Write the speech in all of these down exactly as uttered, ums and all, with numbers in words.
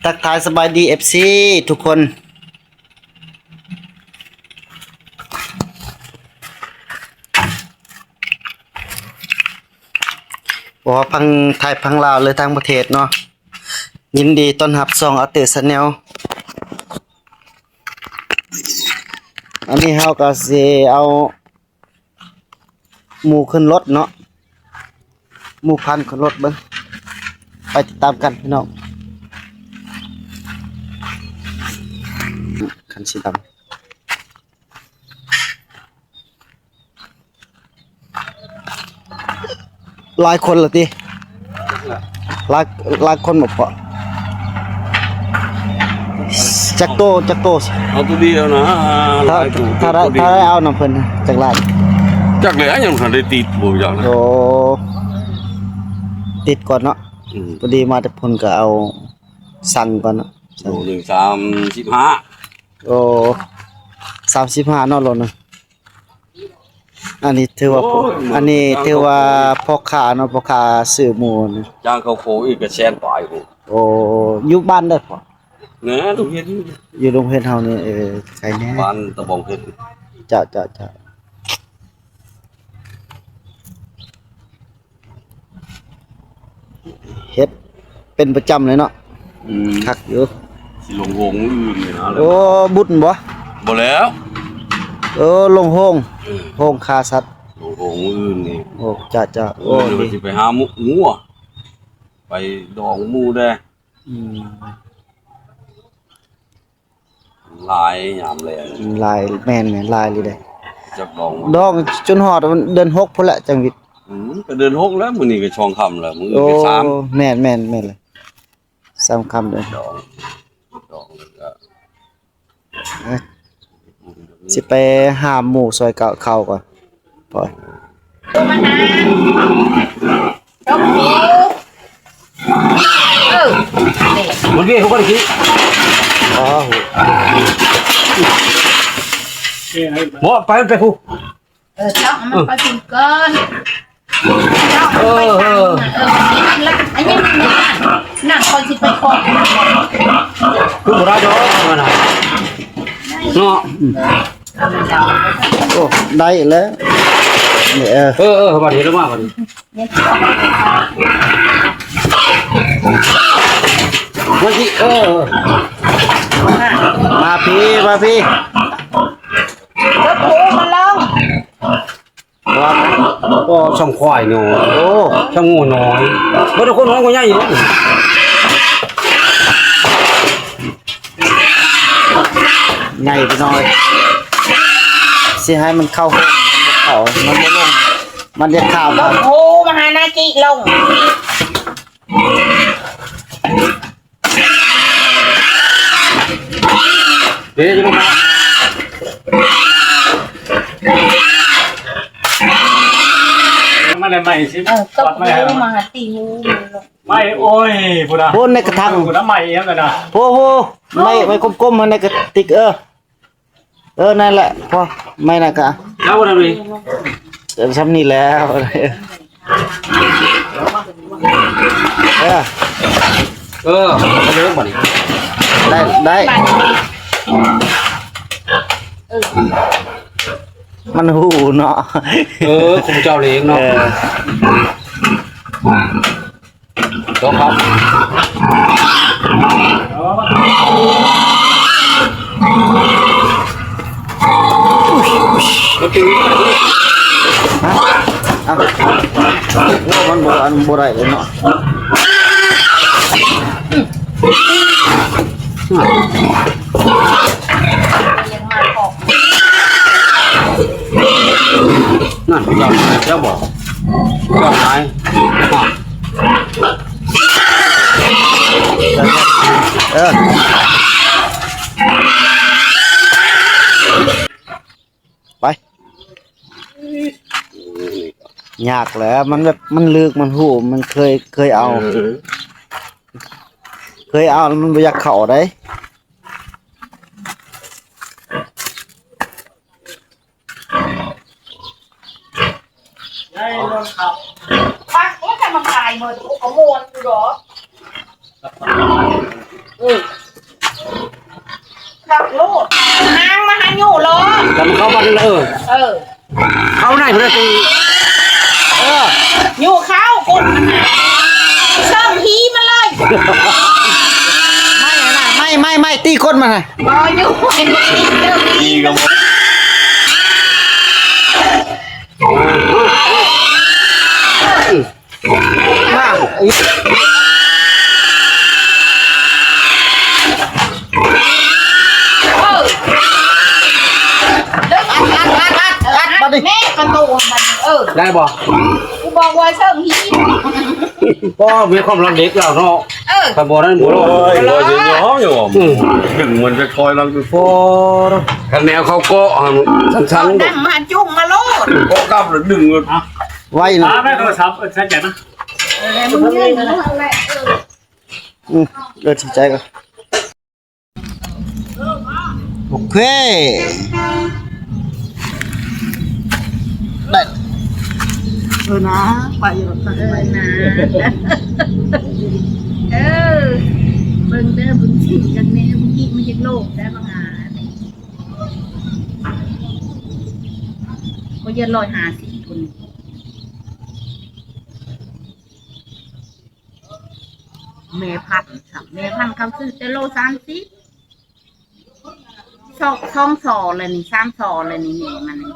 ทักทายสบายดี เอฟซี ทุกคน บ่ว่าพังไทยพังลาวหรือต่างประเทศเนาะ ยินดีต้อนรับช่องอาเตอร์แชนแนล อันนี้เฮาก็สิเอา หมู่ขึ้นรถเนาะ หมู่พันขึ้นรถเบิ่ง ไปติดตามกันพี่น้อง คันสีดำ หลายคนละติ หลาย หลายคนบ่พอ จักโต จักโต เอาตัวเดียวนะ ถ้า หลายตัว ถ้าได้ ตัวเดียว ถ้าได้เอานำเพิ่น จักล้าน จักเลย ยังทันได้ติดบ่จักนะ โอ้ ติดก่อนเนาะ อืม พอดีมาแต่พุ่นก็เอาสั่งก่อนเนาะ โลหนึ่งสามสิบห้า โอ้ สามสิบห้าเนาะโลหนึ่ง อันนี้ถือว่า โอ้ย อันนี้ถือว่าพ่อค้าเนาะ พ่อค้าซื้อหมูนี่ จ้างเขาโคอีกก็แสนปลายพุ้น โอ้ อยู่บ้านใดพ่อ นะ โรงเรียน อยู่โรงเรียนเฮานี่ เออ ไกลแน่ บ้านตะบองเพชร จ้ะ จ้ะ จ้ะ เฮ็ดเป็นประจำเลยเนาะ อืม คักอยู่ สิลงโฮงมื้ออื่นนี่นะ โอ้ บุญบ่ บ่แล้ว เออ ลงโฮง เออ โฮงฆ่าสัตว์ ลงโฮงมื้ออื่นนี่ โอ้ จ้ะ จ้ะ โอ้ มื้ออื่น ดี ว่าสิไปหาหมู งัว ไปดองหมูแด่ อืม หลายยามแลง หลาย แม่นๆ หลายเลยเด้ จักดอง ดองจนฮอดเดือนหกพุ้นแหละจั่งหวิด อืม ก็เดือนหกแล้ว มื้อนี้ก็สองค่ำแล้ว มื้ออื่นก็สาม โอ้ แม่นๆ แม่นเลย สามค่ำเลย ดอง ดองแล้วก็ เอ้ย สิไปหาหมู่ซอยเก่าเขาก่อน ปล่อย ต้มหมู เออ นี่ มันเวียนเขาก็ได้ขี้ อ๋อ บ่ ไปมันไปผู้ เออ เจ้ามันไปถึงเกิน เจ้ามันไปทาง เออ เออ เออ อันนี้มัน อันนี้มันนั่น นั่นคนสิไปขอ คือบ่ได้ดอกมันน่ะ เนาะ อืม โอ้ ได้แล้ว นี่ เออ เออ เออ บัดนี้แล้วมาบัดนี้ วันที่ เออ มาพี่ มาพี่ เจ้าปูมาลอง ว่า ก็ช่างควายน้อย โอ้ ช่างงัวน้อย บ่ได้คนน้อยกว่าใหญ่อยู่ ไงพี่น้องเอ้ย สิให้มันเข้าห้อง มันบ่เข้า มันบ่ลง มันจะข้าม โอ้โห มาหานาจิลง เดี๋ยวจะลงมา มาเลยใหม่สิ เออ ก็ ถอดไม่ให้ รู้มาหาตีงูมันลง ไม่ โอ้ย พุ้นน่ะ พุ้นในกระถาง พุ้นน่ะ ไม่เองกันนะ โอ้โห ไม่ ไม่กลมๆ มันในกระติก เออ เออ นั่นแหละ พอ ไม่นะกะ แล้ววันนี้ เออ ซ้ำนี่แล้ว เออ เออ เอาเลยก่อนดิ ได้ ได้ มันหูเนาะ เออ คุณเจ้าเลี้ยงเนาะ เออ จบครับ ฮะ อ่ะ โอ้ มันบ่ อันบ่ได้เลยเนาะ นั่น เจ้า เจ้าบอก เจ้าขาย เออ ไป ยากแหละ มันแบบ มันลึก มันหู มันเคย เคยเอา เออ เคยเอาแล้วมันบ่อยากเข้าได้ ได้รถขับ ไป โอ้ย แต่มันตายหมด โอ้ ขโมยกูเหรอ เออ เออ เออ เขาไหนเพื่อนตี เออ อยู่เขาคนมันน่ะเชิงผีมาเลย ไม่นะ ไม่ ไม่ ไม่ ตีก้นมันนะ บออยู่ เชิงผี ดีกับ มา เออ อัด อัด อัด อัด อัด มาดิ แม่ประตูมัน เออ ได้บ่ กูบอกว่าเชิงผี ก็มีความรักเด็กแล้วเนาะ เออ ถ้าบ่นั้นบ่รอด โอ้ย บ่สิยอมอยู่ อืม ถึงมันจะคอยรังอยู่ โอ้ คันแนวเขาก็ อ่า สั้นๆ นั่งมาจุ่มมาโลด ก็กลับแล้วดึง ไว้นะ อ่า ไม่โทรศัพท์ เออ ใช้ใจนะ เออ มึงยื่นมาเท่าไหร่ เออ อืม เออ ใช้ใจก่อน โอเค ได้ เออนะ ไปอยู่ เออนะ เออ เบิ่งเด้อ เบิ่งสิ่งกันแน่ เบิ่งอีกมันยังโลกได้มาหา ก็เย็นร้อยห้าสิบคน แม่พันธุ์ค่ะ แม่พันธุ์เขาซื้อแต่โลสามสิบ สอง สองซอเลยนี่ สามซอเลยนี่ แม่มันนี่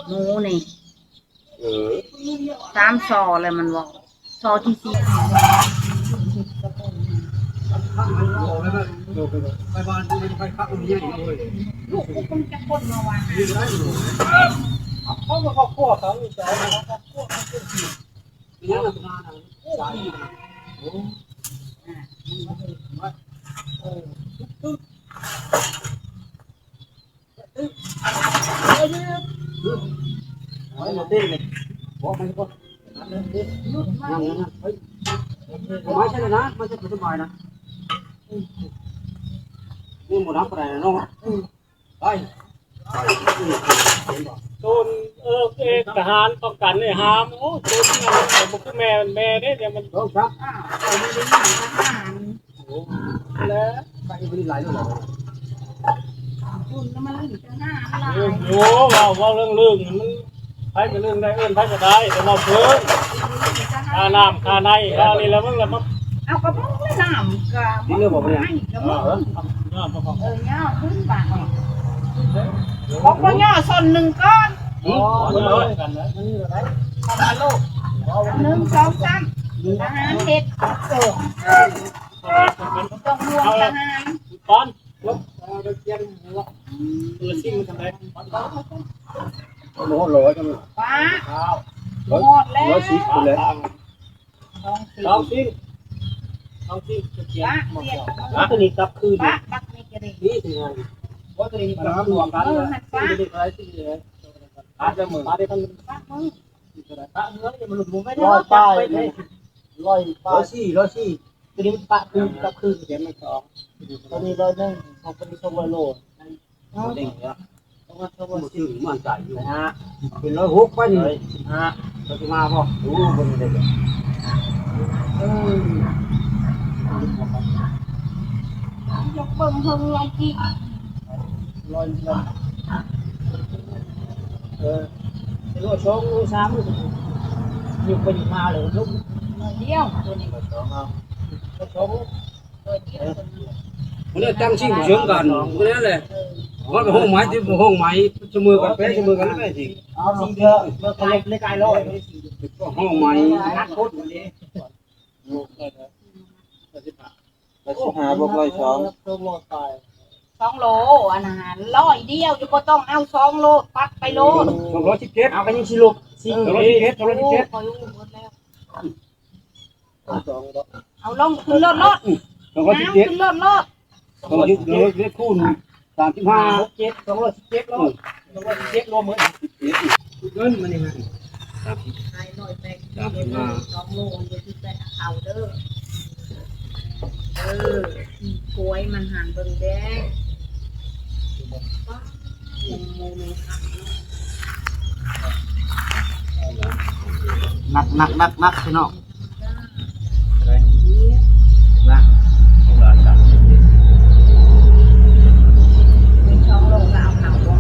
หมูนี่ เออ สามซอเลยมันบอก ซอที่สี่ ลูกกูคงจะคนมาวาง เขาก็ครอบครัวเขาอยู่แถวนั้น ครอบครัวเขาเป็น เอามาเต้นเลย บอกมันก่อน นั่งนั่งนั่ง เฮ้ย เอาไม้ใช่เลยนะ ไม่ใช่สบายนะ นี่หมดน้ำปลาไหลเนาะ ไป โซน เออ เอกทหารป้องกันนี่ห้าม โอ้ โซนนี่มันบ่คือแม่ แม่เด้ เดี๋ยวมัน โอ้ ครับ อ่า เอาไม่ได้ยินทหาร โอ้ แล้ว ไปอีกหลายเรื่องเลย คุณแล้วมันถึงจะห้ามหลาย โอ้ เว้า เว้าเรื่องเรื่องมัน ไผก็เรื่องได้ เอิ้นไผก็ได้ แต่เว้าเพิ่น ค่าน้ำ ค่าใน ค่านี่แล้วมึงละมา เอากระป๋องเลยน้ำก็ นี่เรื่องบอกว่าเนี่ย ให้กระป๋อง เออ เออ ย่าขึ้นบาท บอกว่าย่าส่วนหนึ่งก้อน อ๋อ เออ กันนะ เอามาลูก หนึ่ง สอง สาม ทหารเฮ็ด เออ ต้องห่วงทหาร ตอน ลบ เอาไปเตรียมหัว เออ ซิ่งมันทำไม โอ้โห ร้อยจังเลย ป้า ข้าว ร้อย หมดแล้ว ร้อยสิบไปเลย สองสิบ สองสิบ สองสิบ เตรียม ป้า หมด เตรียม ก่อน ตัวนี้กลับคืน ป้า ปักนี่กระเด็น นี่สิไง ว่าตัวนี้กลับคืน เออ หันป้า ตัวนี้อะไรสิเนี่ย ป้าจะเหมือน ป้าได้พัน ป้ามึง ป้าเมืองอย่ามาหลุดมุมไม่ได้ ร้อยป้าย จับไปเลย ร้อยป้าย ร้อยสี่ ร้อยสี่ ตัวนี้มันปะคืนกับคืน เดี๋ยวมันสอง ตัวนี้ร้อยหนึ่ง ของคนนี้สองร้อยโล เนาะ เด้งเนี่ย เพราะว่าสองร้อย มันซื้อมันจ่ายอยู่ นะฮะ เป็นร้อยหกไปนี่ ร้อยสิบห้า ร้อยสิบห้าพอ โอ้ คนนี้ได้เลย เออ ยกเบิ่งเพิ่งไงจิ ร้อย ร้อย เออ เป็นร้อยสอง ร้อยสาม อยู่ไปอยู่มาเลย ลูก ร้อยเดียว ตัวนี้ ร้อยสอง เอา ร้อยสอง ตัวเดียว มันได้ตั้งสิ่งเสริมกัน มันนั่นแหละ มันเป็นห้องไม้ที่ห้องไม้เสมอกัน เป๊ะเสมอกัน ไม่สิ เอาสิ่งเดียว เมื่อเขาเล็กเล็กไอ้ร้อย ห้องไม้ นักโทษอยู่นี่ ร้อยสิบห้า บวก ร้อยสอง สองโล อันนั้นร้อยเดียว จะบ่ต้องเอาสองโล ปัดไปโลด สองร้อยสิบเจ็ด เอาไปยังสิลูก สี่ สองร้อยสิบเจ็ด สองร้อยสิบเจ็ด โอ้ย หมดแล้ว เอาสอง เอาลงขึ้นรถโลด สองร้อยสิบเจ็ด น้ำขึ้นรถโลด สองร้อยสิบเจ็ด คูณ สามสิบห้า หกเจ็ด สองร้อยสิบเจ็ดโล อืม สองร้อยสิบเจ็ดโลเหมือน เงินมันนี่ฮะ สามสิบ ขายหน่อยแปด สามสิบห้า สองโล เดี๋ยวสิไปเอาเด้อ เออ อีกล้วยมันห่างเบิ่งแด้ หนัก หนัก หนัก หนัก พี่น้อง นะ เป็นช่องโลกแล้วเอาเขาบ่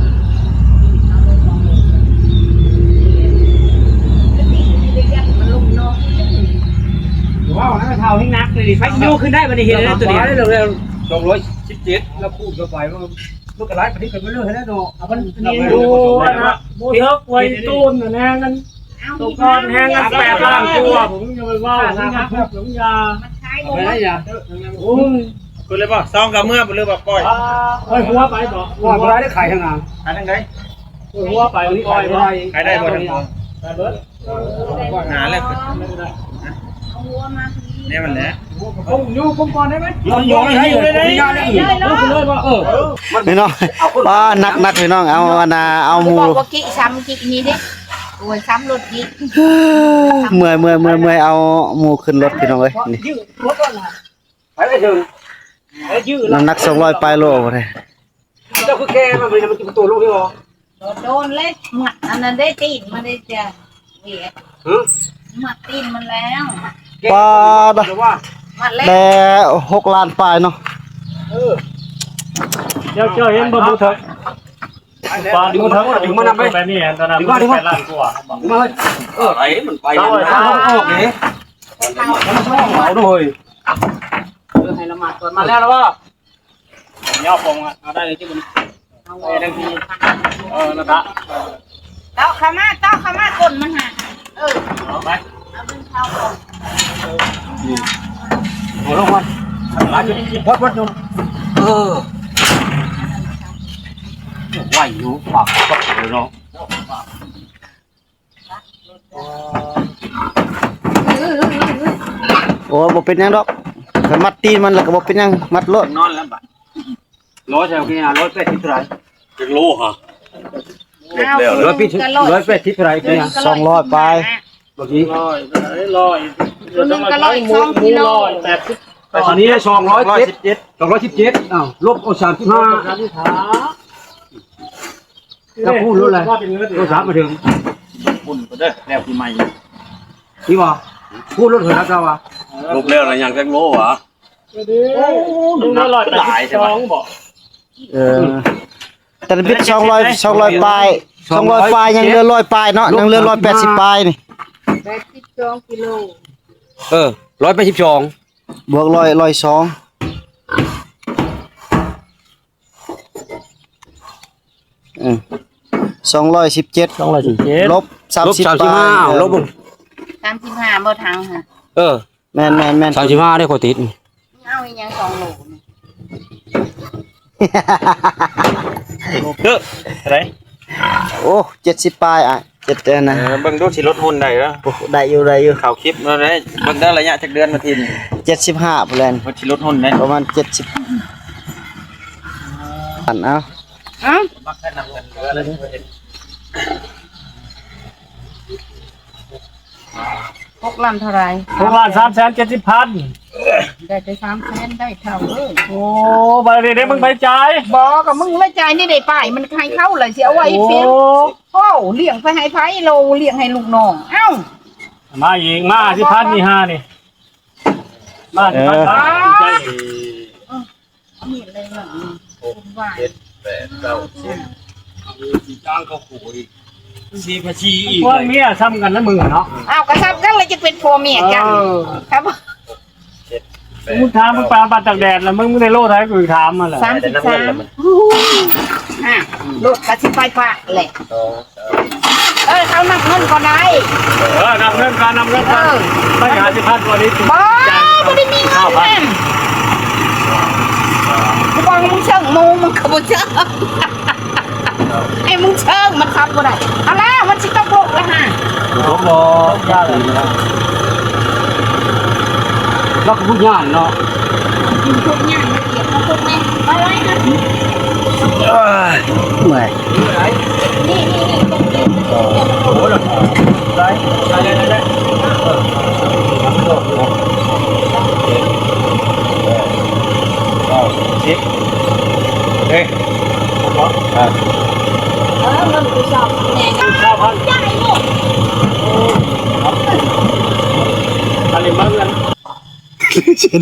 เอาแล้วเท่าให้นักเลยดิ ไปโยกขึ้นได้บัดนี้ เห็นแล้วตัวเนี้ย เร็วๆ สองร้อยสิบเจ็ด แล้วคูณเข้าไป มัน มันก็หลายปานนี้ก็บ่เลิกแล้วเนาะ เอามันนี่ โอ้ยนะ บ่เลิกไว้ตูนน่ะนะ นั่น ตัวก่อนแฮงกันแปดล้านกว่า ผมยังไปว่า ผมยังพูด ผมยา มันใช้ เอา บ่ ไปได้ยา โอ้ย คือเลยบ่ ซองกับเมื่อบ่ หรือว่าปล่อย ปล่อยหัวไปบ่ ปล่อยบ่ได้ ขายทางไหน ขายทางไหน ปล่อยหัวไป ปล่อยบ่ ขายได้บ่ ขายเบิด หนาเลย เอาหัวมา เนี่ยมันแหละ ผมอยู่ผมก่อนได้ไหม ลองอยู่ให้อยู่เลยนะ ได้เลย เออ พี่น้อง ป้า หนักหนักพี่น้อง เอาอันน่ะ เอาหมู บอกว่ากิซ้ำกินี่ดิ โอ้ย ซ้ำรถกิ เมื่อย เมื่อย เมื่อย เมื่อย เอาหมูขึ้นรถพี่น้องเอ้ย นี่ ยืดรถก่อนนะ ไปไปถึง ไปยืด น้ำหนักสองร้อยปลายโลเลย เจ้าคือแกมันเป็น มันจะตัวลูกนี่หรอ โดนเลย หมัดอันนั้นได้ตีนมันได้จ้ะ เวียด ฮะ หมัดตีนมันแล้ว ปลาด หรือว่า หมัดแรก แต่หกล้านปลายเนาะ เออ เจ้า เจ้าเห็นบ่ หมูเถอะ ปลาหมูเถอะ ถึงมา ถึงมา แบบนี้ ตอนนั้น ถึงมา ถึงมา แปดล้านกว่า ถึงมา เออ ไอ้มันไป เอาเลย เอาออกเลย เอาด้วย เออ ให้ละหมาดก่อน มาแล้ว แล้วก็ ย่อปงอะ เอาได้เลยที่มัน เอา เอาได้ที่ เออ นั่นละ เตาะเข้ามา เตาะเข้ามา ก้นมันหา เออ เอาไป เอาดึงเข้าก่อน เอาลงมา วัดวัดดู เออ ไหวอยู่ ปากก็เลยเนาะ โอ้ บ่เป็นหยังดอก ถ้ามัดตีนมันแล้วก็บ่เป็นหยัง มัดโลด นอนแล้วบัด ร้อยแถวนี้ ร้อยแปดสิบเท่าไหร่ เป็นโลฮะ เอา ร้อยแปดสิบ ร้อยแปดสิบเท่าไหร่เนี่ย สองร้อยปลาย เมื่อกี้ ร้อย ร้อย ตัวหนึ่งก็ร้อยสองกิโล ร้อยแปดสิบ อันนี้สองร้อยเจ็ด สองร้อยสิบเจ็ด อ้าว ลบเอาสามสิบห้า สามสิบห้า ถ้าพูดลดอะไร ว่าเป็นเงิน ลดสามมาถึง บุญก็เด้อ แล้วปีใหม่ นี่บ่ พูดลดเท่าไหร่ครับวะ ลบแล้วอะไรอย่างจักโลวะ โอ้โห ดูน่าร้อยแปดสิบสองบ่ เออ แต่ละบิดสองร้อย สองร้อยปลาย สองร้อยปลาย ยังเหลือร้อยปลายเนาะ ยังเหลือร้อยแปดสิบปลายนี่ แปดสิบสองกิโล เออ ร้อยแปดสิบสอง บวกร้อย ร้อยสอง เออ สองร้อยสิบเจ็ด สองร้อยสิบเจ็ด ลบสามสิบ ลบสามสิบห้า ปลาย เออ ลบ สามสิบห้าบ่ทังค่ะ เออ แม่น แม่น แม่น สามสิบห้าได้ข้อยติด เอาอีหยังสองโลนี่ เด้อ เท่าไหร่ โอ้ เจ็ดสิบปลายอ่ะ เจ็ดเดือนนะ เออ เบิ่งดูสิลดหุ้นได้เหรอ โอ้ ได้อยู่ ได้อยู่ เข้าคลิปแล้วได้ เบิ่งได้ระยะจักเดือนมาทีนี่ เจ็ดสิบห้าพู้นแหละ ว่าสิลดหุ้นได้ ประมาณเจ็ดสิบ อัน เอา เอ้า หกล้านเท่าไหร่ หกล้านสามแสนเจ็ดสิบพัน ได้แต่สามแสน ได้เท่าเอ้ย โอ้ บัดนี้ได้มึงไปจ่าย บ่ ก็มึงละจ่ายนี่ได้ป้าย มันให้เขาเลยสิเอาไว้เปลี่ยน โอ้ โอ้ เลี้ยงไปให้ไผ โลเลี้ยงให้ลูกน้อง เอ้า มาอีก มาสิพันนี่ห้านี่ มาสิพัน เออ ใจ เอามีดเลยหน่อย หก เจ็ด แปด เก้า สิบ มีสีจ้างเขาขู่อีก สี่ พันสี่ อีก พวกเมียซ้ำกันนะมึงอะเนาะ อ้าว ก็ซ้ำกันเลยจะเป็นผัวเมียกัน เออ ครับ เจ็ด แปด มึงถามมึงไปเอาบัตรตากแดดแล้วมึงไม่ได้โลดให้กูถามมาแหละ สามสิบสาม อ่ะ โลดกะสิไปปะแหละ สอง เออ เขานับเงินก็ได้ เออ นับเงินกัน นับเงินกัน เออ ไม่หาสิพันกว่านี้ บ่ บ่ได้มีเงินนั่น กูบอกให้มึงเชิงหมู มึงก็บ่เชิง ให้มึงเชิง มันทำบ่ได้ เอาแล้ว มันสิตกโลกแล้วฮะ ผมบอกย่าเลยนะ แล้วก็พูดย่านเนาะ กินพวกย่านละเอียด เอาพวกแม่ เอาไว้นะ เอ้ย เมื่อย นี่ นี่ นี่ ตรงนี้ โอ้โห ได้ ได้ ได้ ได้ เออ เก้า สิบ เฮ้ย อ่ะ เออ มันคือชอบแม่ ข้าวพัน ใหญ่ลูก อันนี้มันเงิน เช่น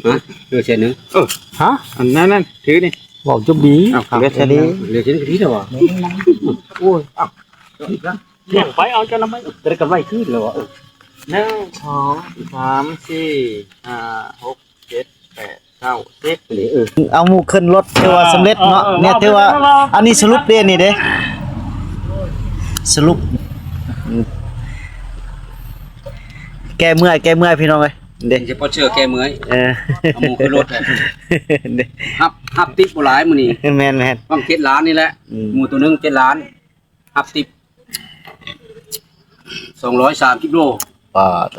ฮะ เออ เช่นหนึ่ง เออ ฮะ อันนั้นนั่น ถือนี่ บอกจุ๊บบี อ้าว ครับ เวทนี้ เหลือเช่นนี้เหรอวะ โอ้ย อ้าว เลี้ยงไปเอาเจ้าน้ำไป เดี๋ยวก็ไว้คืนเลยวะ เออ หนึ่งสองสามสี่ห้าหกเจ็ดแปดเก้าสิบนี่เออ เอาหมู่ขึ้นรถถือว่าสำเร็จเนาะ เออเออ เนี่ยถือว่า เอาไปเลย อันนี้สรุปเด้นี่เด้ สรุป แก้เมื่อย แก้เมื่อยพี่น้องเอ้ย เด้ เฉพาะเชื่อแก้เมื่อย เออ เอาหมู่ขึ้นรถเลย เด้ ฮับ ฮับติ๊บบ่หลายมื้อนี้ แม่นๆ บางเจ็ดล้านนี่แหละ อืม หมู่ตัวหนึ่งเจ็ดล้าน ฮับติ๊บ สองร้อยสามสิบโล ปาด